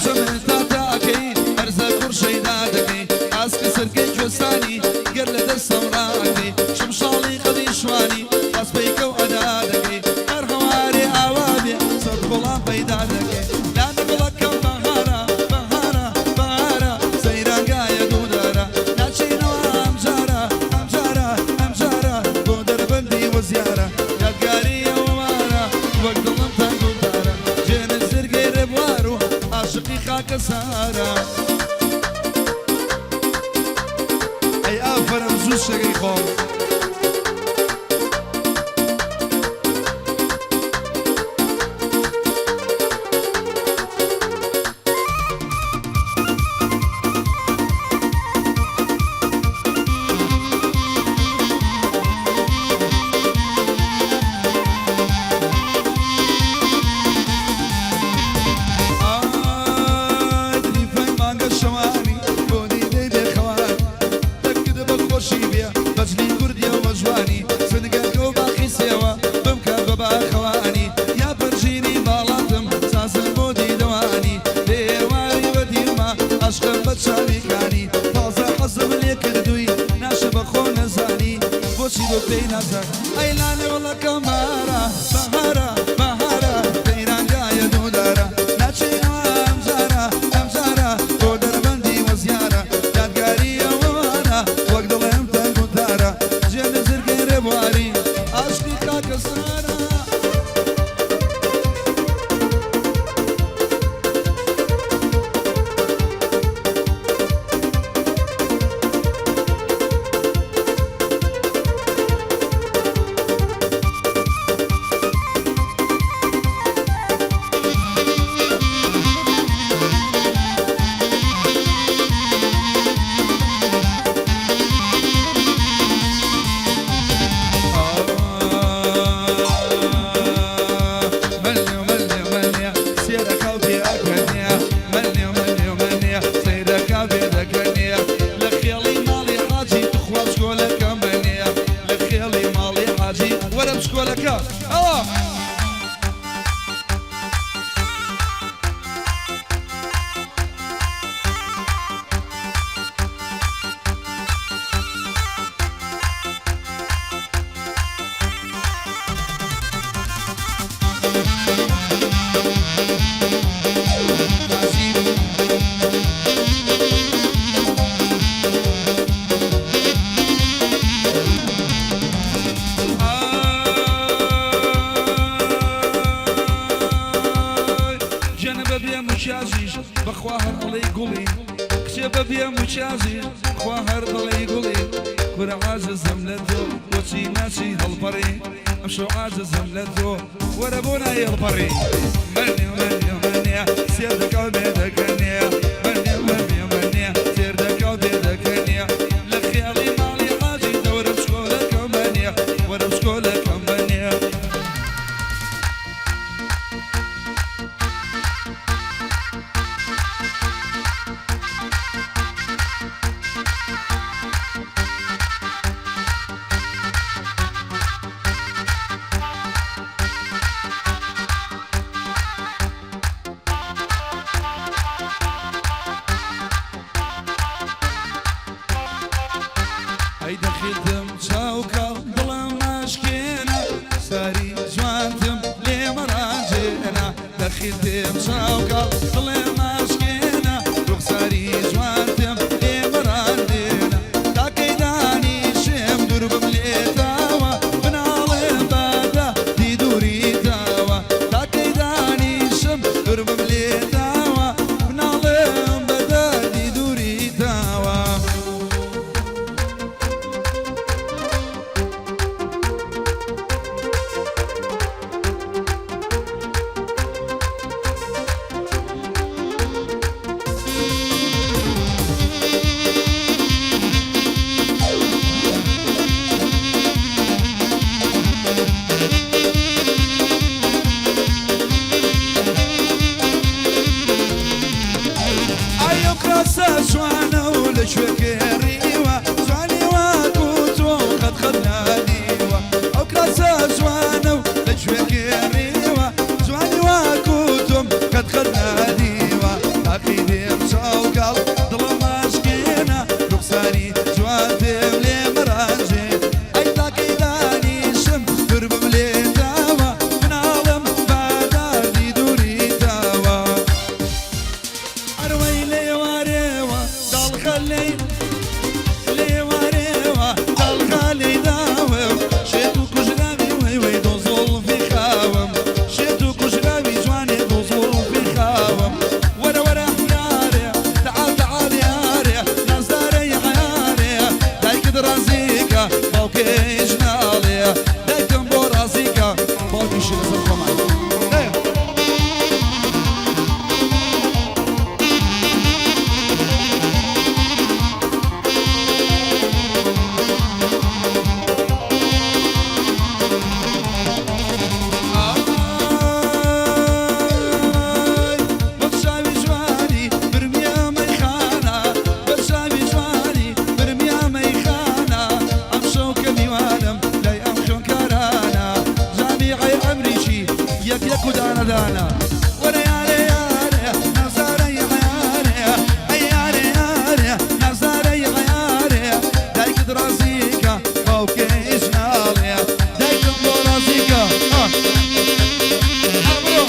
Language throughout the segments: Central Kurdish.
شەمشەمت تاتا ئەکەی، هەرزە کوڕ شەیدا دەکەی. ئاسکی سرکەی کوێستانی، گەر لە دەستم ڕاکەی. شمشاڵی قەدی شوانی، باس پەیکە و ئەدا دەکەی. هەر هەوارێ ئاوا بێ، سەد گوڵان پەیدا دەکەی. لانە گوڵەکەم بەهارە، بەهارە، بەهارە، سەیرانگایە دوودارە. ناچینەوە ئەمجارە، ئەمجارە، ئەمجارە، بۆ دەربەندی وزیارە. یادگاری ئەوارە، وەک دڵم تەنگ و تارە. جێنت زرگەی ڕێبوار و عاشقی خاکە سارە. ئەی ئافەرم زوو شەگەی خۆم. ئای تریفەی مانگە شەوانی بۆ دیدەی بێ خەوانی دەنگت بە خۆشی بێ بەجلی کوردیەوە جوانی سنگەکە و باخی سێوە بمکە بە باخەوانی یا پەرژینی باڵاتم سازم بۆ دیدەوانی لێواری بە دیومە عەشقم بە چاوی کانی تازە حەزم لێ کردووی ناشێ بە خۆ نەزانی بۆچی بۆ پێی نازانی ئەی لالێ وڵەکەم بەهارە بەهارە بەهارە سەیرانگایە دوودارە ناچینەوە ئەمجارە ئەمجارە بۆ دەربەندی وەزیارە یادگاری ئەوانە وەک دڵێم تەنگ و تارە جێ نزرگەی ڕێبواری عاشقی خاکە سارە. گیانە بە بێ مکیاجیش بەخوا هەر ئەڵێی گوڵی کچێ بە بێ مکیاجیش خوا هەر دەڵێی گوڵی کورە عاجزم لە تۆ بۆچی ناچی هەڵپەڕی ئەمشەو عاجزم لە تۆ وەرە بۆ نایەی هەڵپەڕی مەنێ مەنێ مەنێ سێر دەکا و بێ دەکەنێ مەنێ مەنێ مەنێ سێر دەکا و بێ دەکەنێ لە خێڵی ماڵی حاجی دەورە بچکۆلەکەم مەنێ وەرە بچکۆلەکەم مەنێ. ئەی دەخیلتم چاو کاڵ دڵم ئاشکێنە ساری جوانتم لێ مەڕاجێنە دەخیلتم چاو کاڵ دڵم ئاشکێنە ڕوخساری جوانتم لێ مەڕاجێنە تاکەی دانیشم دوور بم لێتەوە بناڵێم بەدە دی دووریتەوە تاکەی دانیشم دوور بم لێتەوە بناڵێم بەدە دی دووریتەوە. ئای ئەو کراسە جوانە و لە کوێ کڕیوە جوانی وەکو تۆ قەت قەت نەدیوە ئەو کراسە جوانە و لە کوێ کڕیوە جوانی وەکو تۆم قەت قەت نەدیوە. کوردانە. وەرە یارێ یارێ نازارەی عەیارێ، ئەی یارێ یارێ نازارەی عەیارێ، دایکت ڕازیکە باوکیش ناڵێ، دایکم بۆ ڕازیکە. هەر بڕۆ.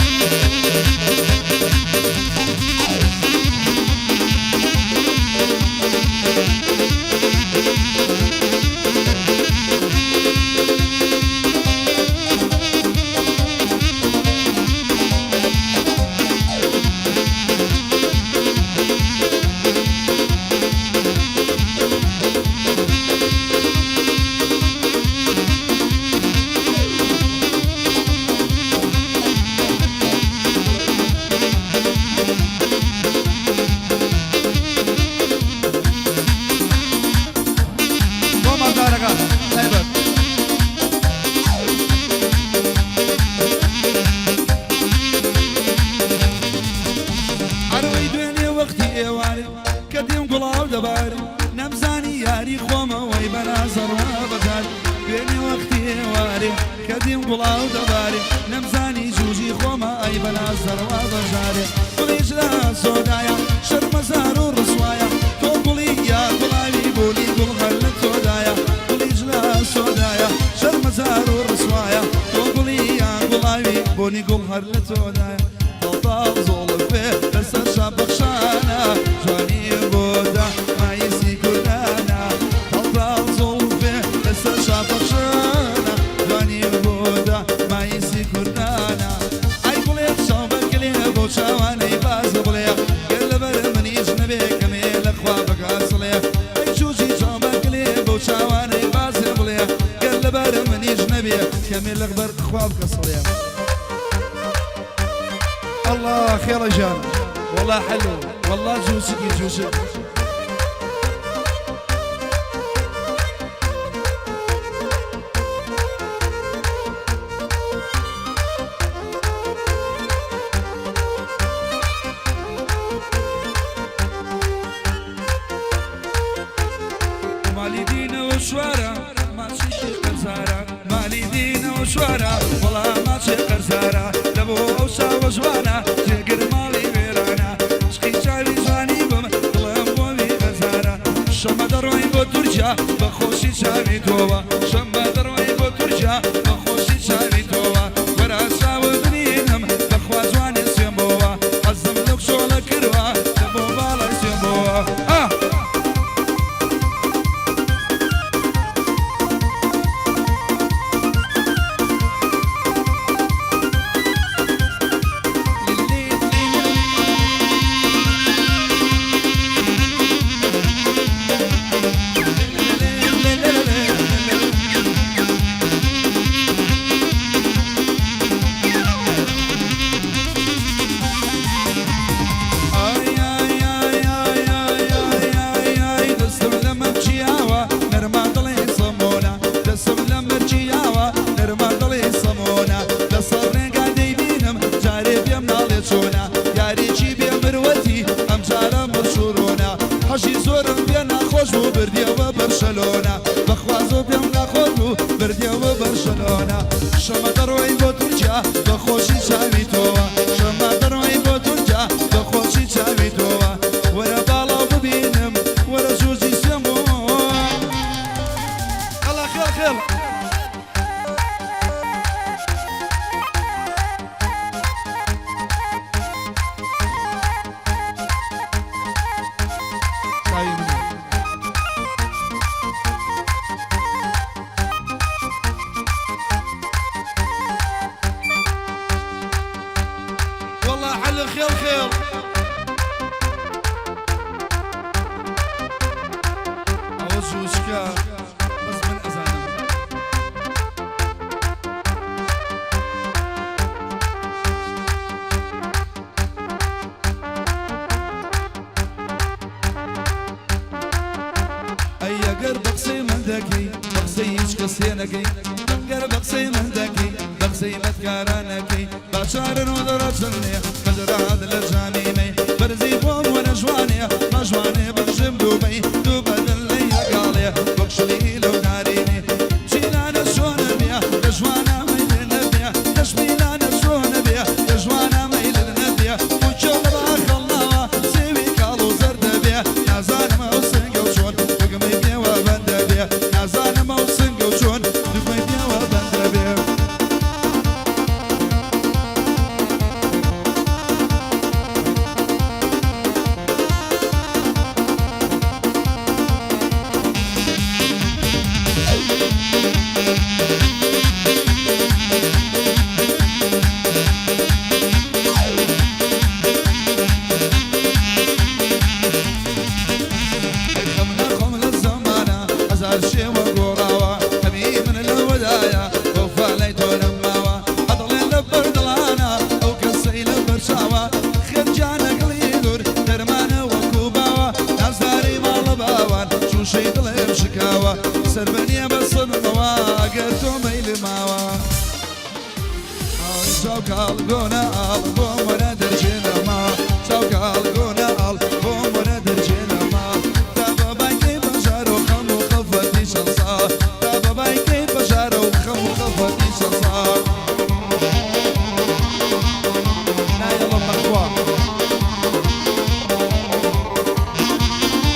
بۆ ماڵدارەکان تایبەت. عەرەوەی دوێنێ وەختی ئێوارێ کە دێم گوڵاو دەبارێ، نەمزانی یاری خۆمەوەی بەنازەڕوا بەجار. دوێنێ وەختی ئێوارێ کە دێم گوڵاو دەبارێ، نەمزانی جوجی خۆمە ئەی بەنازەڕوا بەجارێ. گوڵی ژرا سۆدایە شەرمەزار و ڕسوایە، تۆ گوڵی یا گوڵاوی بوونی گوڵ هەر لە تۆدایە. گوڵی ژرا سۆدایە شەرمەزار و ڕسوایە، تۆ گوڵی یا گوڵاوی بوونی گوڵ هەر لە تۆدایە. تاڵ زۆڵفێ لەسەر شابەخشانە، جوانی بۆدا مایسی کوردانە. تاڵ زۆڵفێ لەسەر شابەخشانە، جوانی بۆدا مایسی کوردانە. ئای گوڵێ چاو بەکلێ بۆ چاوانەی باز بڵێ، گەر لەبەر منیش نەبێ کەمێ لەخوا بەگاسڵێ. ئەی جوجی چاو بەکلێ بۆ چاوانەی باز بڵێ، گەر لەبەر منیش نەبێ کەمێ لەخبەر خوا بکەسڵێ. الله خير جان والله حلو والله جوسك جوسك. مالی دینە و سوارە ماچێکی قەرزارە، مالی دینە و سوارە وەڵا ماچێ قەرزارە، لە بۆ ئەو چاوە جوانە جێگر ماڵی وێرانە، عشقی چاوی جوانی بم دڵم بۆوی قەرزارە. شەمە دەڕۆین بۆ تورکیا بە خۆشی چاوی تۆوە، شەمە دەڕۆین بۆ تورکیا بە خۆشی چاوی تۆوە، وەرە چاوە ببینم بەخوا جوانێ سوێن بۆوە، حەزم لەو کچۆڵە کردووە لە بۆ باڵای سوێن بۆوە. ئای ئای ئای ئای ئای ئای ئای ئای دەستم لە مەرجیاوە نەرمان دڵێ سەمۆنە، دەستم لە مەرجیاوە نەرمان دڵێ سەمۆنە، لەسەر ڕێگا دەیبینم جارێ پێم ناڵێ چۆنە، یاریکی بێ مروەتی ئەم جارە مەشهورۆنە، حەژی زۆرم پێ ناخۆش بوو بردیەوە بەرشەلۆنە، بەخوا زۆر پێم ناخۆش بوو بردیەوە بەرشەلۆنە. شەمە دەڕۆین بۆ تورکیا بە خۆشی چاوی تۆوە، شەمە دەڕۆین بۆ تورکیا بە خۆشی چاوی تۆوە، وەرە باڵاو ببینم وەرە جوجی سوێم بۆ. ئەڵا خێڵ خێڵ. چاوی منە. والله حلو خيل خيل. ئەوە جوجکە بەس من ئەزانم. ئەی ئەگەر بە قسەی من دەکەی بە قسەی هیچ کەسێ نەکەی، ئەگەر بە قسەی من دەکەی بە قسەی بەدکارە نەکەی، باچارن و دەڕەچن لێ بەدراد لە جامی مەی، بەرزی بۆم وەرە ژوانێ ماژوانێ بەخشم دووبەی دوو بەدن لە یەگاڵێ وەک شلی لەو دارینێ. چیلانە چۆنە بێ لە ژوانە مەیلێ نەبێ، دەشمیلانە چۆنە بێ لە ژوانە چاوە خێرجانە گڵی دوور دەرمانە وەکو باوە نازداری ماڵە باوان شوشەی دڵێم شکاوە سەربەنیە بە سنمەوە ئەگەر تۆ مەیل ماوە چاو کاڵ گۆنە ئاڵ بۆم وەرە دەرچێنە ماڵ چاو کاڵ گۆنە ئاڵ بۆم وەرە دەرچێنە ماڵ تا بەبای کەی بەژارە و خەم و خەفەتی چەند ساڵ تا بەبای کەی بەژارە و خەم و خەفەتی چەند ساڵ نایەڵم بەخوا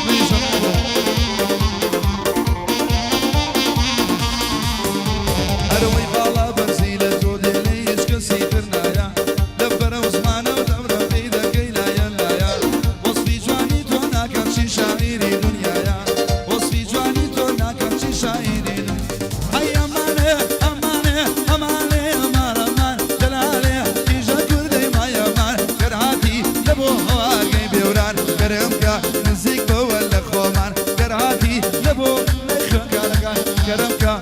منیشم ئەرەوەی باڵا بەرزی لە تۆ دێ لە هیچ کەسی تر نایە لە بەرەو زمانە و دەمرە پێی دەکەی لایە لایە وەسفی جوانی تۆ ناکەم چی شاعیری دنیایە وەسفی جوانی تۆ ناکەم چی شاعیری دنیا ئەی ئەمانێ ئەمانێ ئەمانێ ئەمان ئەمان دەلالێ کیژە کوردەی مایەمان گەر هاتی لە بۆ هەواگەی بێوران گەرم کە نزیک بەوە لە خۆمان گەر هاتی لە بۆ خوێنکارەکان کەرم کە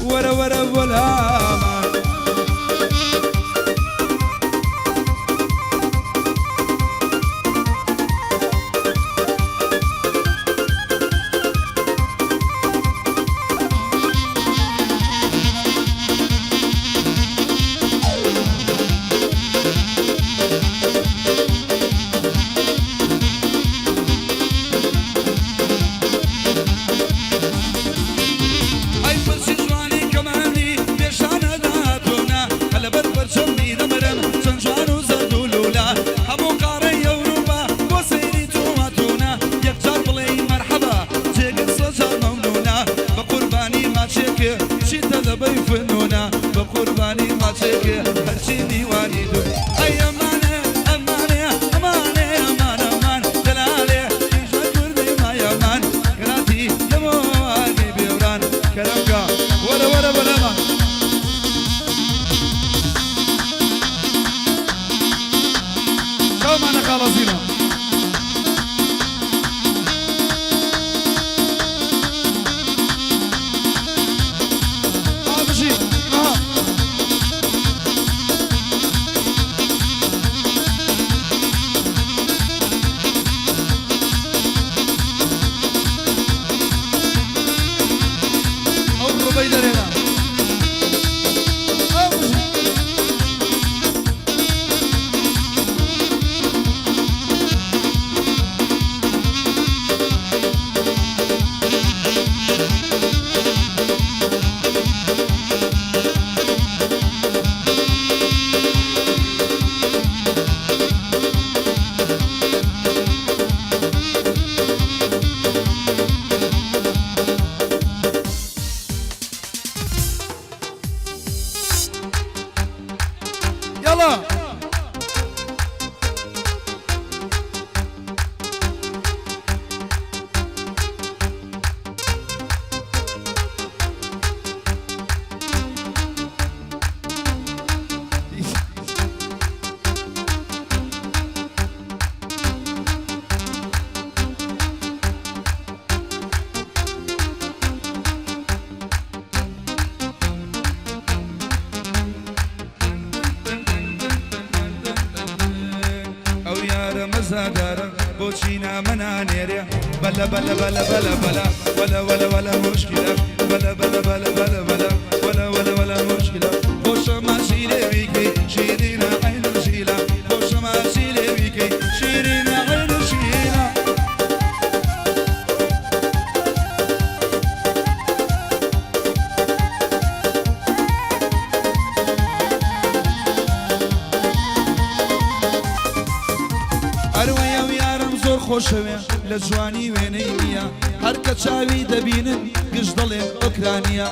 وەرە وەرە بۆ لامان. ئەی پرچی جوانی کەمانی بێ شانە داتۆنە هە لەبەر پەرچەمی دەمرم چەند جوان و زەرد و لوولە هەموو قاڕەی ئەوروپا بۆ سەیری تۆ هاتوونە یەکجار بڵێی مەرحەبا جێگر سەجار مەمنوونە بە قوربانی ماچێکێ چیتە دەبەی فنوونە بە قوربانی ماچێکێ هەرچی میوانی دوور ئەی ئەمانێ ئەمانێ ئەمانێ ئەمان ئەمان دەلالێ کیژە کوردی مایەمان کراتی لەمۆ بێوران کەرەم کە وەرە وەرە بەلامان. چاومانە خاڵە زینە. ئا بژی ئا. ئەو ڕوبەی دەرێنا. ئا بژی. یاڵا. ئەو یارە مەزادارە بۆچی نامە نانێرێ بەلە بەلە بەلە بەلە بەلە وەلە وەلە وەلە موشکیلە بەلە بەلە بەلە بەلە بەلە وەلە وەلە وەلە موشکیلە خۆشە ماچی لێویکەی شیرینە عەین و ژیلە خۆشە ماچی لێویکەی شیرینە عەین و ژیلە. ئەروەی ئەو یارم زۆر خۆشەوێ لە جوانی وێنەی نییە هەر کە چاوی دەبینن گشت دەڵێن ئۆکرانییە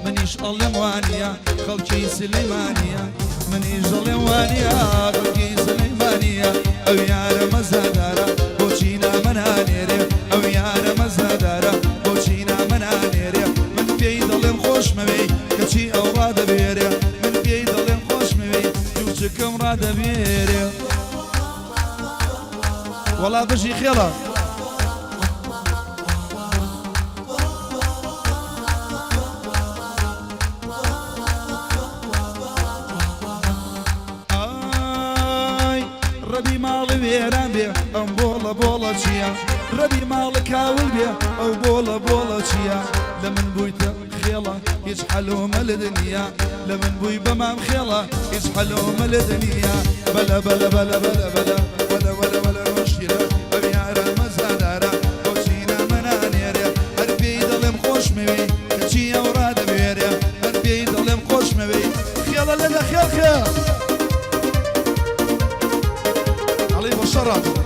منیش ئەڵێم وانییە خەڵکی سلەیمانییە منیش دەڵێم وانییە خەڵکی سلەیمانییە ئەو یارە مەزادارە بۆچی نامە نانێرێ ئەو یارە مەزادارە بۆچی نامە نانێرێ من پێی دەڵێم خۆشمەوێی کەچی ئەو ڕادەبێرێ من پێی دەڵێم خۆشمەوێی دووچکم ڕادەبێرێ. وەڵا بژی خێڵە. ئای ڕەبی ماڵ. ماڵ وێران بێ ئەم بۆڵە بۆڵە چییە؟ ڕەبی ماڵ کاول بێ ئەو بۆڵە بۆڵە چییە؟ لە من بوویتە خێڵە هیچ حەلۆمە لە دنیا لە من بووی بە مام خێڵە هیچ حەلۆمە لە دنیا بەلە بەلە بەلە بەلە بەلە وەلە وەلە وەلە ڕۆشتیرە ئەو یارە مەزادارە بۆچی نامە نانێرێ هەر پێی دەڵێم خۆشمەوێی کەچی ئەو ڕادەبوێرێ هەر پێی دەڵێم خۆشمەوێی خێڵە لێدە خێڵ خێڵ ئەڵێی بۆ شەڕ ڕادەبڕی.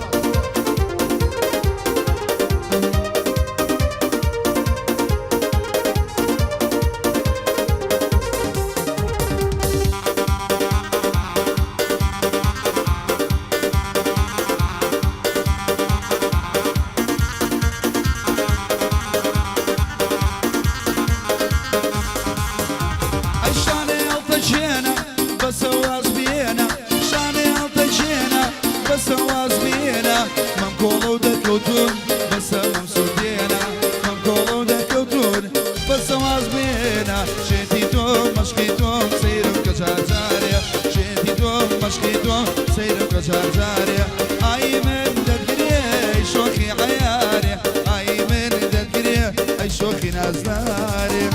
ئەی شانەی هەڵتەکێنە بەسە واز بێنە شانەی هەڵتەکێنە بەسە واز بێنە مەم کۆڵە و دەرکەوتون بەسە مەم سوتێنە مەم کۆڵە و دەرکەوتون بەسە واز بێنە شێتی تۆ مەشقی تۆ سەیرم کە جار جارێ شێتی تۆ مەشقی تۆ سەیرم کە جار جارێ ئای من دەتگرێ ئەی شۆخی عەیارێ ئای من دەتگرێ ئەی شۆخی نازدارێ.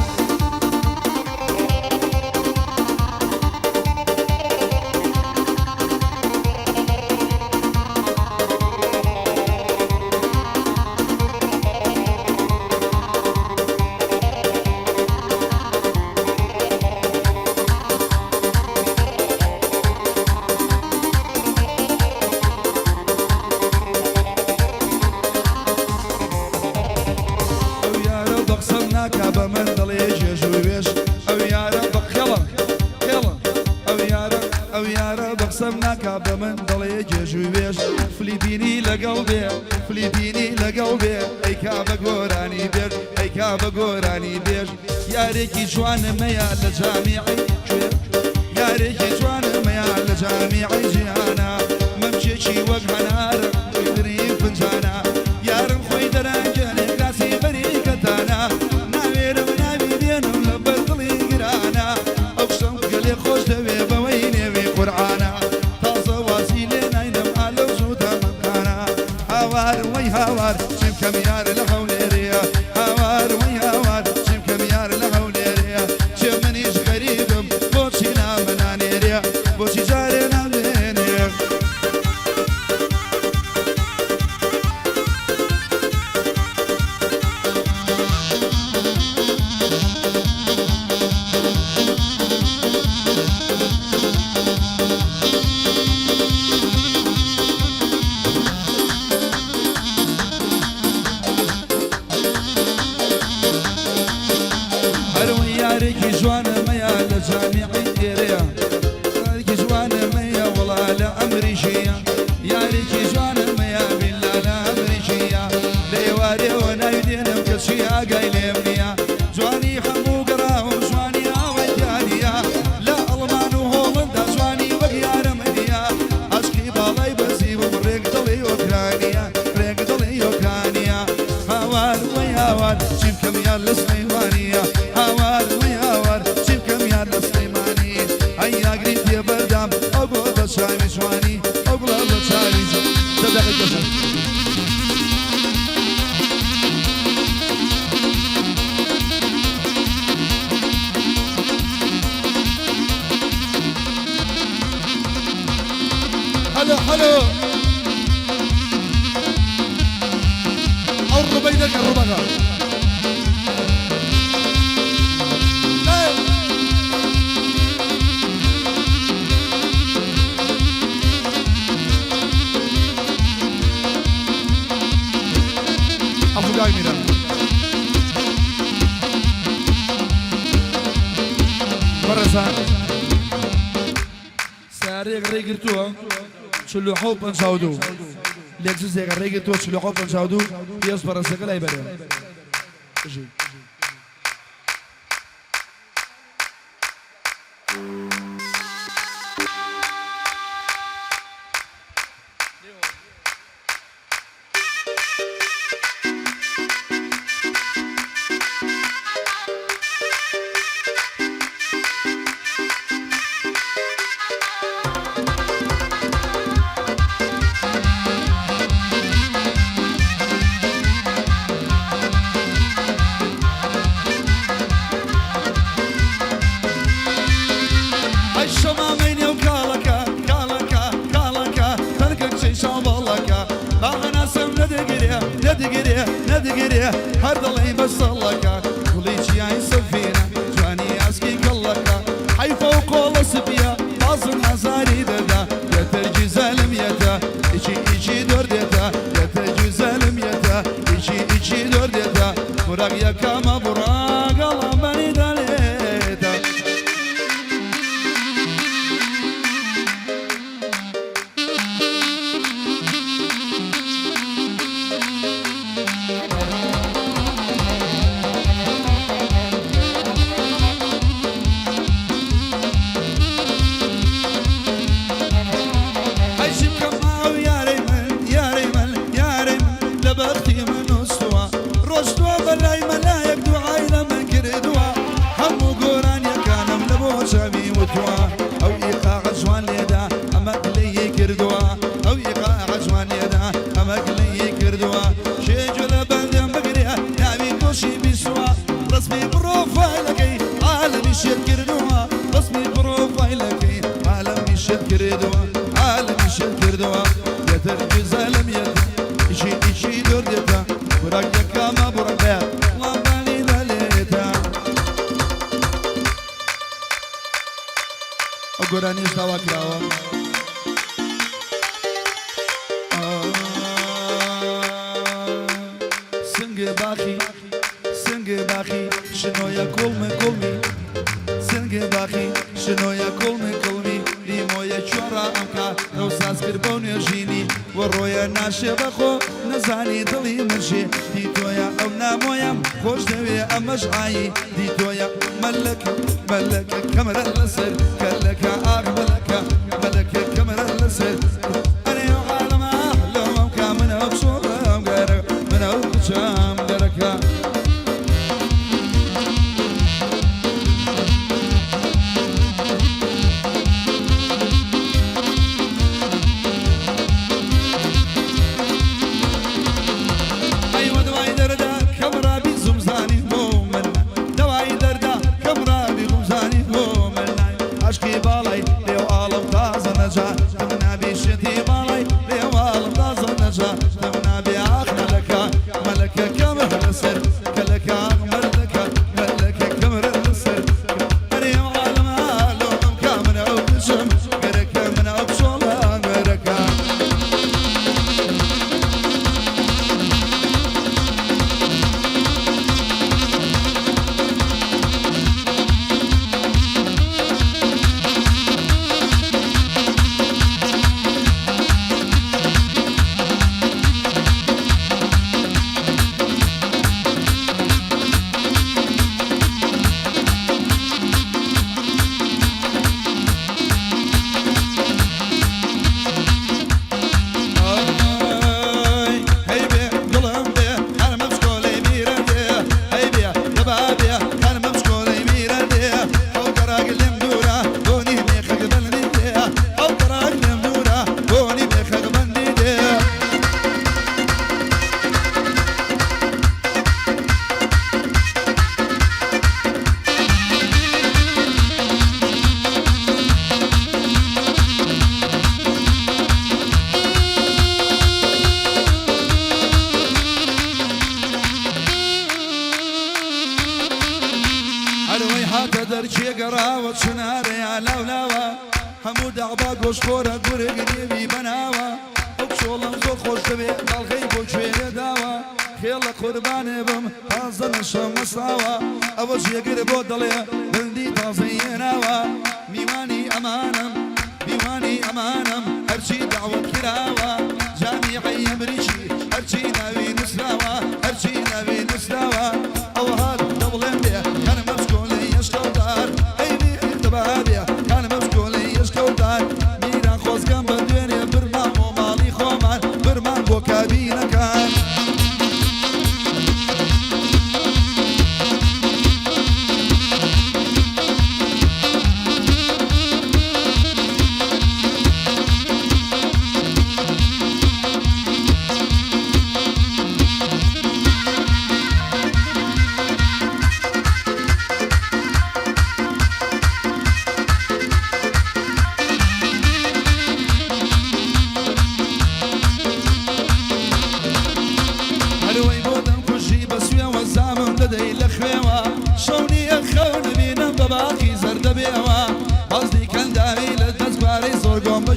ئەو یارە بە قسەم ناکا بە من دەڵێ گێژ و وێژ ئەو یارە بە خێڵە خێڵە ئەو یارە ئەو یارە بە قسەم ناکا بە من دەڵێ گێژ و وێژ فلیپینی لەگەڵ بێ فلیپینی لەگەڵ بێ ئەیکا بە گۆرانی بێژ ئەیکا بە گۆرانی بێژ یارێکی جوانمەیە لە جامیعەی کوێ یارێکی جوانمەیە لە جامیعەی جیهانا مەمکێکی وەک هەنارە ترین فنجانە یارم خۆی دەرەنگێنێ کراسی بەری کەتانە ناوێرم ناوی بێنم لە بەر دڵی گرانە ئەو کچەم گەلێ خۆش دەوێ بەوەی نێوی قورعانە تازە وازی لێ ناینم ئا لەو زوو تەمەنخانە هاوار وەی هاوار چیم کەم یار لە هەولێرێ هاوار وەی هاوار چیم کەم یار لە هەولێرێ چێ منیش غەریبم بۆچی نامە نانێرێ بۆچی جارێ نامێنێ. هەروەی یارێکی جوانمەیە لە جامیعەی ئێرەیە یارێکی جوانمەیە وەڵا لە ئەمریکیە یارێکی جوانمەیە بیلا لە ئەمریکیە لە ئێوارێوە ناوی دێنم کەچی ئاگای لێم نییە جوانی هەموو گەڕاوم جوانی ئاوای تیا نییە لە ئەڵمان و هۆڵندا جوانی وەک یارم نییە عەشقی باڵای بەزیوم ڕێک دڵی ئۆکرانیە ڕێک دڵی ئۆکرانیە هاوار وەی هاوار چی بکەم یار لە سلەیمانیە هاوار وەی هاوار چی بکەم یار لە سلەیمانی ئەی ئاگری تێ بەردام ئەو گوڵە بە چاوی جوانی ئەو گوڵە بە چاوی جوانی دە دەقەی کەسە. حلو حلو ئەو ڕوبەی دەکە ڕوبەکە. عەفو کاک میران. بەڕێزان سەیارەیەک ڕێی گرتووە 47 52 لێکزوسێکە ڕێی گرتووە 47 52 پێست بەڕێزەکە لای بەرێ بژی. چاو بەڵەکە با هەناسەم نەدەگرێ نەدەگرێ نەدەگرێ هەر دەڵێی بە سەڵەکە گوڵی چیای سەفینە جوانی ئاسکی گەڵەکە حەیفە و قۆڵە سپیە بازم ئازاری دەدا یەتەر گیزەلم یەتە ئیچی ئیچی دۆر دێتە یەتەر گیزەلم یەتە ئیچی ئیچی دۆر دێتە بوراق یەکەمە بوراگەڵە بەنی دەلێتە. ئەی چی بکەم ئەو یارەی من یارەی من یارەی من لە بەختی من نووستووە ڕۆشتووە بە لای مەلایەک دوعای لە من کردووە هەموو گۆرانیەکانم لە بۆ چاوی وتووە ئەو ئیقاعە جوان لێدا ئەمە گلەیی کردووە ئەو ئیقاعە جوان لێدا ئەمە گلەیی کردووە کێ گوێ لە بەندەم بگرێ ناوی گۆشی بیستووە ڕەسمی پڕۆفایلەکەی عالەمی شێت کردووە ڕەسمی پڕۆفایلەکەی عالەمی شێت کردووە عالەمی شێت کردووە یەتر گوزەلم یەتر ئیشی ئیشی دۆر دێتە بوراک یەکامە بوراک وڵامبانی دەلێتە. ئەو گۆرانیەش داوا کراوە. سنگ باخی سنگ باخی شنۆیە کوڵمە کوڵمی سنگ باخی شنۆیە کوڵمە کوڵمی لیمۆیە کوێڕا ئەمکا ئەو ساز کرد بەو نوێژینی وە ڕۆیە ناشێ بەخۆ نەزانی دڵی مرژێ دیتۆیە ئەو نامۆیەم خۆش دەوێ ئەمەش ئایی دیتۆیە مەلەکە مەلەکە کەمەرە لەسەر کەلەکە ئاخ مەلەکە مەلەکە کەمەرە لەسەر ئەرێ ئەو عالەمە لەوەم کا من ئەو چۆڵم گەرە من ئەو کچەم گەرەکە. ئەی وە دوای دەردە کەم ڕابی زوم زانی بۆ من دەوای دەردە کەم ڕابی غوم زانی بۆ من عەشقی باڵای لێو ئاڵم تازە نەجا تم نابی شێتی باڵای لێو ئاڵم تازە نەجا تم نابی ئاخ مەلەکە مەلەکە کەمر لەسەر کەلەکە ئاخ مەلەکە مەلەکە کەمر لەسەر ئەرێ ئەو عالەمە لۆمم کا من ئەو کچم گەرەکە من ئەو چۆڵە گەرەکە. هەی بێ دڵم بێ خانمە بچکۆلەی میرە دێ هەی بێ دەبا بێ خانمە بچکۆلەی میرە دێ ئەو گەڕاگ لێم دوورە بۆنی مێخەک بەندی دێ ئەو گەڕاگ لێم دوورە بۆنی مێخەک بەندی دێ. هەروەی هاتە دەرکێ گەڕاوە چنارەیا لاولاوە هەموو دەعبا گۆشتخۆرە گورگ نێوی بەناوە ئەو کچۆڵەم زۆر خۆش دەوێ داڵغەی بۆ کوێرێ داوە خێڵە قوربانێ بم تازە نەشەم وەستاوە ئەوە جێگر بۆ دەڵێ بەندی تازەی هێناوە میوانی ئەمانم میوانی ئەمانم هەرچی دەعوەت کراوە جامیعەی ئەمریکی هەرچی ناوی نوسراوە هەرچی ناوی نوسراوە ئەوە هات دەبڵێم بێ خانمە بچکۆلەی ئەشکەوتدار ئەی بێ دەبا بێ خانمە بچکۆلەی ئەشکەوتدار میران خۆزگەم بە دوێنێ برمان بۆ ماڵی خۆمان برمان بۆ کابینەکان.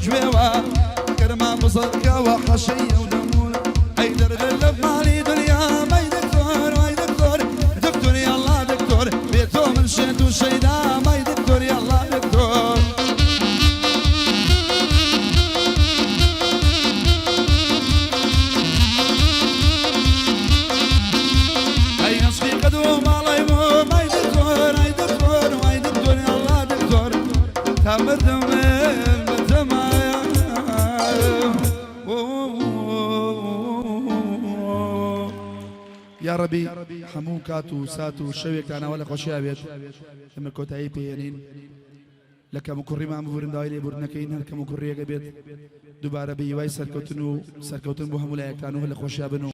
گوێوە گەرما بزڕکەوە حەشەی ئەو دەموون ئەی دەردە لە ماڵی دنیا مەی دکتۆر وای دکتۆر دکتۆر یاڵا دکتۆر بێ تۆ من شێت و شەیدا مەی دکتۆر یاڵا دکتۆر. ئەی عەشقی قەد و ماڵی بوو مەی دکتۆر ئەی دکتۆر وای دکتۆر یاڵا دکتۆر تا مردم من بەتەمایە. یاڕەبی هەموو کات و سات و شەوێکتان ئاوا لە خۆشیا بێت ئێمە کۆتایی پێ یەنین لە کەم و کوڕیمان ببورن داوای لێبوردنەکەین هەر کەم و کوڕیەکە بێت دووبارە بە هیوای سەرکەوتن و سەرکەوتن بۆ هەموو لایەکتان و هەر لە خۆشیا بن و.